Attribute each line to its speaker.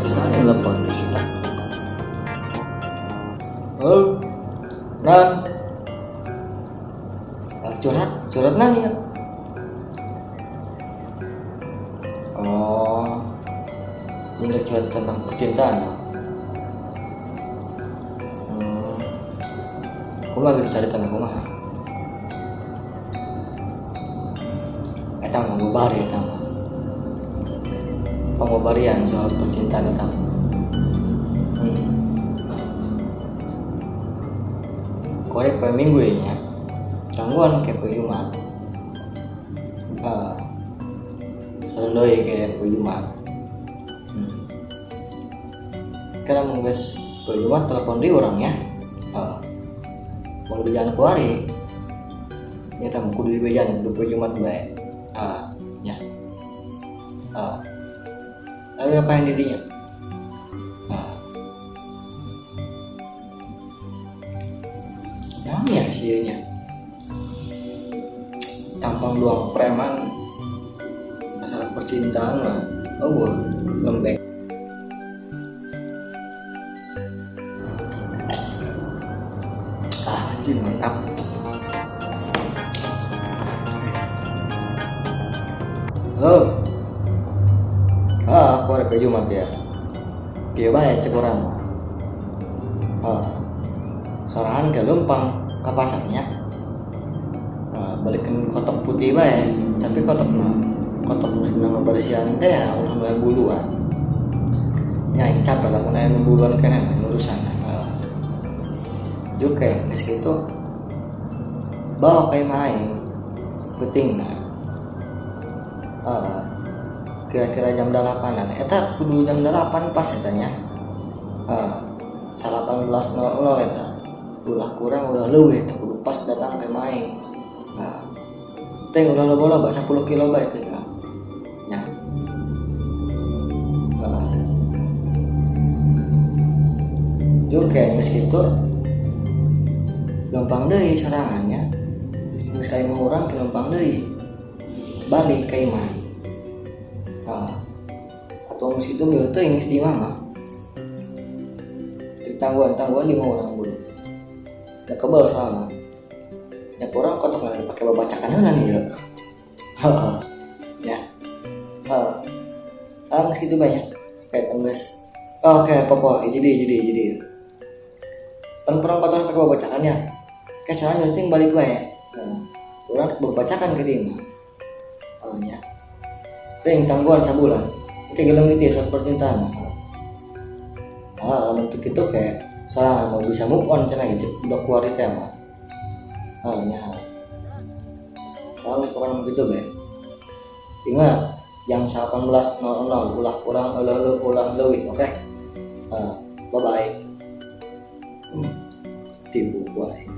Speaker 1: Saya telepon sudah. Halo, Nan. Ah, curhat, curhat nan ya. Oh, ini curhat tentang percintaan. Aku lagi dicari tentang kumaha. Eta mah bubari eta mah. Pengobarian soal percintaan eta. Korek poe Minggu ya nya. Tangguhan ke poe Jumat. Sekalian deui ke poe Jumat. Kalau mun geus poe Jumat telepon deui urang ya. Mau bejaan ku hari. Ya tah kudu dibejaan kudu poe Jumat bae. Ya. Ayo apa yang didinya? Nah, ya sih nya. Tampang doang preman masalah percintaan lah. Oh, gua lembek. Ah, anjing mantap. Halo. Ah, aku rek Jumat ya. Kieu bae cek urang. Ah. Sorangan ke leumpang ka pasarnya. Ah, balikeun kotok putih bae, tapi kotokna kotok nu senang bersihan teh ya ulah nu buluan. Nya aing capek lamun aya nu buluan keneh urusan. Ah. Juke geus kitu bawa ka imah aing peutingna. Ah, kira-kira jam 8-an. Eta kudu jam 8 pas eta nya. 18.00 eta. Ulah kurang ulah leuwih eta kudu pas datang ke main. Nah, teh ulah loba-loba 10 kilo bae teh. Nya. Juga geus kitu lempang deui sorangannya. Geus ka imah urang ke lempang deui. Balik ka imah. Atau geus kitu milu teuing geus di imah mah. Di tangguhan-tangguhan di imah urang bulu. Da kebel soalna. Ya kurang kotok mana dipake babacakan heula nih ya. Heeh. Ya. Heeh. Ah, geus kitu bae nya. Kayak geus. Oh, oke, popo. Jadi. Pan kurang kotor pakai babacakan ya. Kayak soalnya nyuting balik bae. Heeh. Urang babacakan ke dieu mah. Oh nya. Teuing tangguhan sabulan. Kayak geleng itu ya soal percintaan. Ah, lamun teu kitu kayak soalnya mau bisa move on cenah gitu udah keluar itu ya mah. Oh nya. Kalau pokoknya begitu be. Ingat jam 18.00 ulah kurang ulah ulah leuwih, oke? Bye bye. Tipu wae.